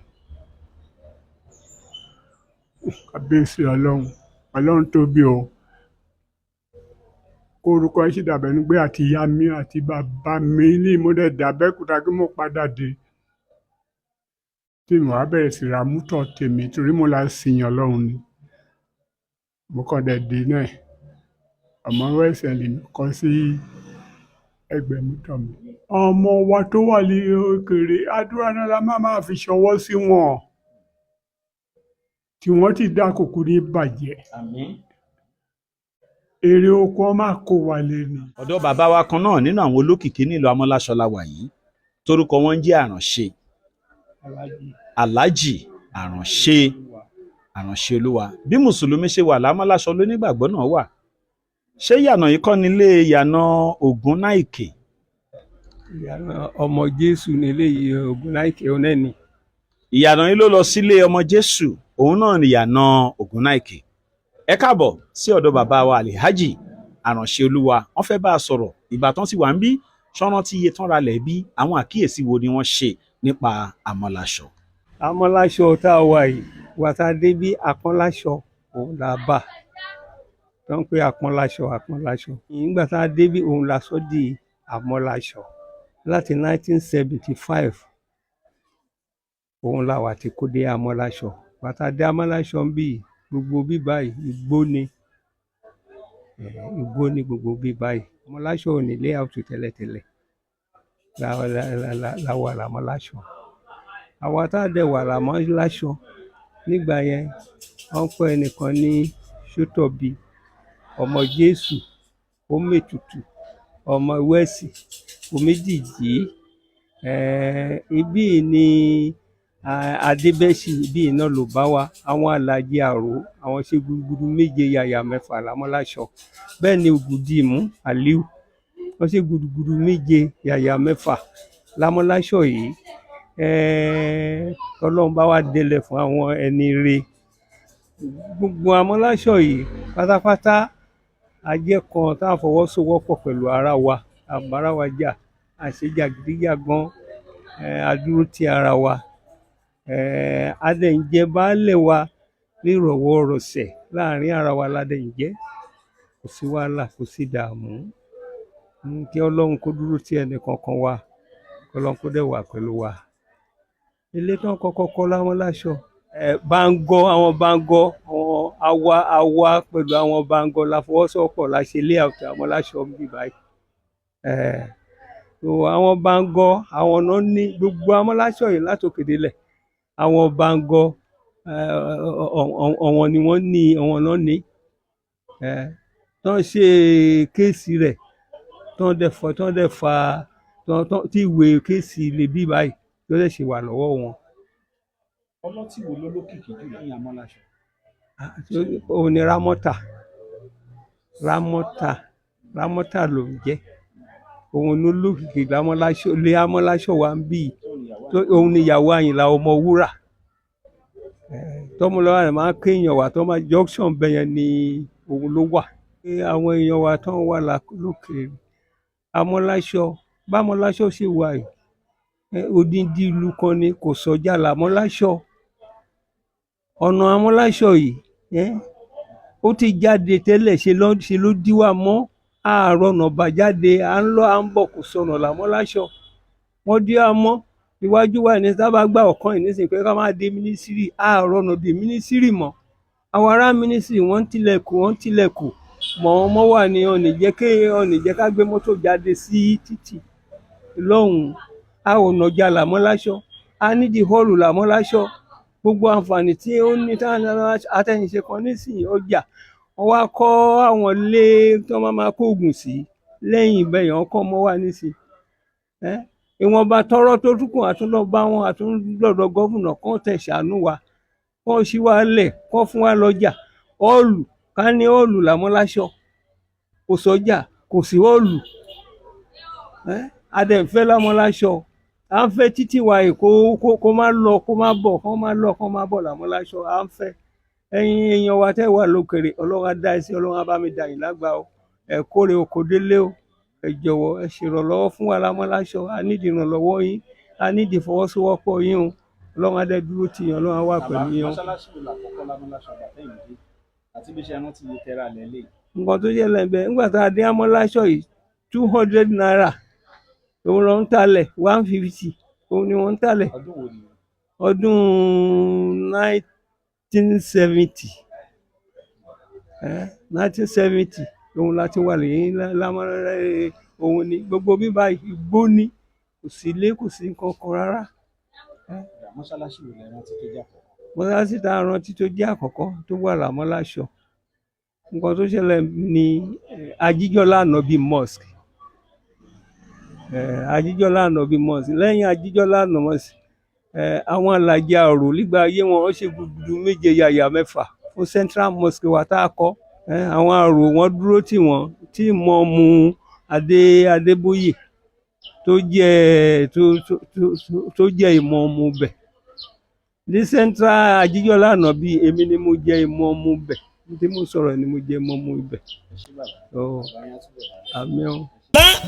Kábíyèsí Ọlọ́run, Ọlọ́run tóbi o. Kó orúkọ ẹ sì dàbẹ̀ ni pé àti ìyá mi àti bàbá mi ní mo dẹ̀ dàbẹ́kúta kí mo padà dé. Tí mo wá bẹ̀rẹ̀ sí ra mútọ̀ tèmi torí mo la sìn Ọlọ́run ni. Mo kàn dẹ̀ dé náà. Ọmọ West ẹ̀ lèmi kọ sí ẹgbẹ́ mútọ̀ mi. Ọmọ wa tó wà ní òkèèrè, àdúrà náà la máa máa fi ṣọwọ́ sí wọn. Tí wọ́n ti dá kòkó ní bàjẹ́. Àmín. Èrè oko ọ máa kó wa lé ni. Ọ̀dọ̀ bàbá wa kan náà nínú àwọn olókìkí nílùú Amọ́láṣọ la wà yìí, torúkọ wọn ń jẹ́ Àrànṣe. Aláàjì Àrànṣe, Àrànṣe Olúwa. Bí Mùsùlùmí ṣe wà lámọ́láṣọ lónígbàgbọ́ náà wà. Ṣé ìyànà yìí kọ́ nílé ìyànà Ògúnnáìkè? Ìyànà ọmọ Jésù nílé yìí, Ògúnnáìkè onẹ́ni. Ìyànà yìí ló lọ sílé ọmọ Jésù, òun náà ni ìyànà Ògúnnáìkè. Ẹ káàbọ̀ sí ọ̀dọ̀ bàbá wa Alhaji Àrànṣe Olúwa. Wọ́n fẹ́ bá a sọ̀rọ̀ ìgbà tán ti wà ń bí, ṣọ́nà tí iye tán ra lẹ̀ bí, àwọn àkíyèsí wo ni wọ́n ṣe nípa Amọ́láṣọ. Amọ́láṣọ tá a wà yìí, wà tá a dé bí Apọ́nláṣọ òun là bá. Tó ń pè Apọ́nláṣọ, Apọ́nláṣọ. Nígbà tá a dé bí òun la sọ di Amọ́láṣọ. Láti 1975 òun la wà tí kò dé Amọ́láṣọ. Wà tá a dé Amọ́láṣọ ń bí, gbogbo bí báyìí igbó ni. Igbó ni gbogbo bí báyìí. Amọ́láṣọ ò ní layout tẹ́lẹ̀tẹ́lẹ̀. La wà lámọ́láṣọ. Àwa tá a dẹ̀ wà lámọ́láṣọ nígbà yẹn, wọ́n pè ẹnìkan ní Ṣótọ̀bí, ọmọ Jésù, ó mètùtù, ọmọ Wẹ́ẹ̀sì, Omídìjí. Ibí ni Adébẹ́sì, ibí náà ló bá wa. Àwọn Aláàjì Àró, àwọn ṣe gudugudu méje yàyà mẹ́fà lámọ́láṣọ. Bẹ́ẹ̀ ni Ògùdìmú Àlíù, wọ́n ṣe gudugudu méje yàyà mẹ́fà lámọ́láṣọ yìí. Ọlọ́run bá wa délẹ̀ fún àwọn ẹni re. Gbogbo Amọ́láṣọ yìí pátápátá a jẹ́ kan tá a fọwọ́sowọ́pọ̀ pẹ̀lú ara wa, a bá ara wa jà, a ṣe jàgídíjàgan, a dúró ti ara wa. A dẹ̀ ń jẹ baálẹ̀ wa nírọ̀wọ́-rọsẹ̀ láàrin ara wa la dẹ̀ ń jẹ́. Kò sí wàhálà, kò sí ìdààmú. Kí Ọlọ́run kó dúró ti ẹnì kọ̀ọ̀kan wa, kí Ọlọ́run kó dẹ̀ wà pẹ̀lú wa. Ilé tán kọ́kọ́ kọ́ lámọ́láṣọ, Báńgọ́, àwọn Báńgọ́, àwọn awa awa pẹ̀lú àwọn Báńgọ́ la fọwọ́sowọ́pọ̀ la ṣe layout Amọ́láṣọ ń bí báyìí. So àwọn Báńgọ́, àwọn náà ní gbogbo Amọ́láṣọ yìí látòkè délẹ̀. Àwọn Báńgọ́, ọ̀wọ́n ni wọ́n ní, ọ̀wọ́n náà ní. Tán ṣe kéèsì rẹ̀, tán dẹ̀ fọ, tán dẹ̀ fa, tán tán tí ìwé kéèsì lè bí báyìí tó dẹ̀ ṣì wà lọ́wọ́ wọn. Ọlọ́tí wo ló lókìkí jù ní Amọ́láṣọ? Òun ni Rámọ́tà. Rámọ́tà, Rámọ́tà ló ń jẹ́. Òun ló lókìkí lámọ́láṣọ, lé Amọ́láṣọ wa ń bí. Òun ni ìyàwó Àyìnlá Ọmọwúrà. Tọ́mọlọ́wọ́ rẹ̀ máa ń kéèyàn wá, tó máa junction bẹ́ẹ̀ yẹn ni òun ló wà. Àwọn èèyàn wa tán wà lókè Amọ́láṣọ, bámọ́láṣọ ṣe wà yìí, odindi ìlú kan ni, kò sọjà làmọ́láṣọ. Ọ̀nà Amọ́láṣọ yìí, ó ti jáde tẹ́lẹ̀, ṣe ló dí wa mọ́. Àárọ̀ ọ̀nà bá jáde, à ń lọ à ń bọ̀, kò sọnà làmọ́láṣọ. Wọ́n dí a mọ́ iwájú wa ní sábà gbà ọ̀kan yìí nísìnyí pé ká máa dé ministry, àárọ̀ ọ̀nà dé ministry mọ́. Àwọn ará ministry, wọ́n ń tilẹ̀kùn, wọ́n ń tilẹ̀kùn mọ́ wọn mọ́ wà ní ọ̀nì jẹ́ kí ọ̀nì jẹ́ ká gbé mọ́tò jáde sí títì lọ́hùn-ún. A ò nàjà làmọ́láṣọ, a nídìí hall làmọ́láṣọ. Gbogbo àǹfààní tí ó ní àtẹ̀yìnṣe kan nísìnyí, ọjà wọ́n wá kọ́ àwọn ilé tí wọ́n máa kó oògùn sí lẹ́yìn ibẹ̀ yẹn, wọ́n kọ́ ọmọ wa nísìnyí. Ìwọ̀nba tọ́rọ́ tó tún kù, àtúndọ̀ bá wọn, àtúndọ̀dọ̀ governor kán tẹ̀ ṣàánú wa, kán ṣí wa lẹ̀, kán fún wa lọ́jà hall, ká ní hall làmọ́láṣọ. Kò sọ́jà, kò sí hall. A dẹ̀ ń fẹ́ lámọ́láṣọ, à ń fẹ́ títì wa yìí kó má lọ, kó má bọ̀, kó má lọ, kó má bọ̀ làmọ́láṣọ à ń fẹ́. Ẹ̀yin èèyàn wa tẹ́ wà lókèrè, Ọlọ́run á dá ẹ sí, Ọlọ́run á bá mi dà yín lágbà o. Ẹ kórè oko délé o. Ẹ jọ̀wọ́, ẹ ṣèrànlọ́wọ́ fún wa lámọ́láṣọ. A nídìí ìrànlọ́wọ́ yín, a nídìí ìfọwọ́sowọ́pọ̀ yín o. Ọlọ́run á dẹ̀ dúró tì yín, Ọlọ́run á wà pẹ̀lú yín o. Mọ́ṣáláṣí wo làkọ́kọ́ lámọ́láṣọ àgbàtẹ́yìn dé, àti bí ṣe rántí iye tẹ́ra lẹ́lẹ̀? Nǹkan tó ṣẹlẹ̀ ń bẹ, nígbà tá a dé amọ́láṣọ yìí, ₦200 òun ló ń talẹ̀, 150 òun ni wọ́n ń talẹ̀. Ọdún wo nìyẹn? Ọdún 1970, 1970 òun la ti wà lẹ́yìn lámọ́lẹ́. Òun ni gbogbo bíbá igbó ni, kò sí ilé, kò sí nǹkan kan rárá. Mọ́ṣáláṣí wo lẹ rántí tó jẹ́ àkọ́kọ́? Mọ́ṣáláṣí tá a rántí tó jẹ́ àkọ́kọ́ tó wà lámọ́láṣọ, nǹkan tó ṣẹlẹ̀ ní Ajíjọ́lá Ànábì Mosque, Ajíjọ́lá Ànábì Mosque. Lẹ́yìn Ajíjọ́lá Ànábì Mosque, àwọn alàjì àrò nígbà ayé wọn, wọ́n ṣe gudugudu méje yàyà mẹ́fà fún Central Mosque wa tá a kọ́. Àwọn àrò wọn dúró tì wọ́n, tí ìmọ̀ọ́mù Adé Adébóyè tó jẹ́ tó tó tó jẹ́ ìmọ̀ọ́mù bẹ̀ ní Central Ajíjọ́lá Ànábì. Èmi ni mo jẹ́ ìmọ̀ọ́mù bẹ̀ tí mo sọ̀rọ̀, ni mo jẹ́ ìmọ̀ọ́mù ibẹ̀. Àmín o.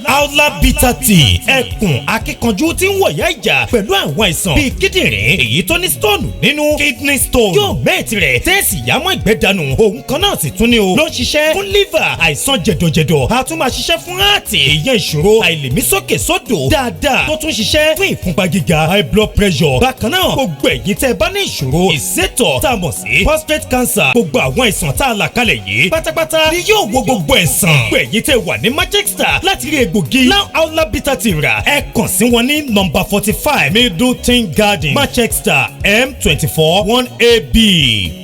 Aula Bitter Tea, ẹkùn akíkanjú tí ń wọ̀yá ìjà pẹ̀lú àwọn àìsàn bíi kíndìnrín, èyí tó ní stone nínú, kidney stone, yóò mẹ́ẹ̀tì rẹ̀ tẹ́ẹ̀sì yámọ́ ìgbẹ́ dànù. Òun kan náà sì tún ní o ló ń ṣiṣẹ́ fún liver, àìsàn jẹ̀dọ̀jẹ̀dọ̀, a tún máa ṣiṣẹ́ fún heart, ìyẹn ìṣòro àìlèmísókè sódò dáadáa, tó tún ṣiṣẹ́ fún ìfúnpá gíga, high blood pressure. Bákan náà, gbogbo ẹ̀yin tẹ́ bá ní ìṣòro ìsétọ̀ tá a mọ̀ sí prostate cancer, gbogbo àwọn àìsàn tá a là kalẹ̀ yìí pátápátá ni yóò wo gbogbo ẹ̀sán. Gbogbo ẹ̀yin tẹ́ wà ní Manchester, láti rí egbògi Now Aula Bitter Tea rà, ẹ kàn sí wọn ní number 45 Middleton Garden, Manchester, M24 1AB,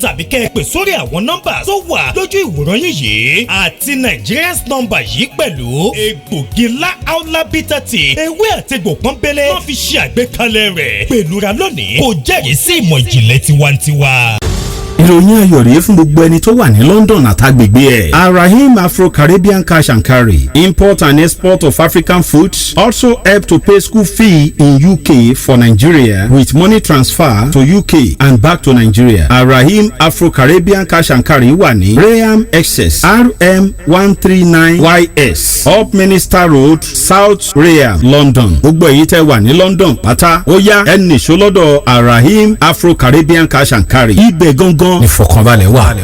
tàbí kẹ́ ẹ pè sórí àwọn nọ́mbà tó wà lójú ìwòran yín yìí àti Nigerians nọ́mbà yìí pẹ̀lú. Egbògi La Aula Bitter Tea, ewé àtegbò pọ́nbélé wọ́n fi ṣe àgbékalẹ̀ rẹ̀ pẹ̀lú ra lónìí, kò jẹ́rìí sí ìmọ̀ ìjìnlẹ̀ tiwantiwa. Ìròyìn ayọ̀ rèé fún gbogbo ẹni tó wà ní London àtàgbègbè ẹ̀. Arahim Afro-Caribbean Cash and Carry, import and export of African foods, also help to pay school fee in UK for Nigeria with money transfer to UK and back to Nigeria. Arahim Afro-Caribbean Cash and Carry wà ní Rainham, Essex, RM139 YS, Upminster Road, South Rainham, London. Gbogbo èyí tẹ́ wà ní London pátá, ó yá, ẹ nìṣó lọ́dọ̀ Arahim Afro-Caribbean Cash and Carry. Ibẹ̀ gangan ìfọ̀kànbalẹ̀ wà.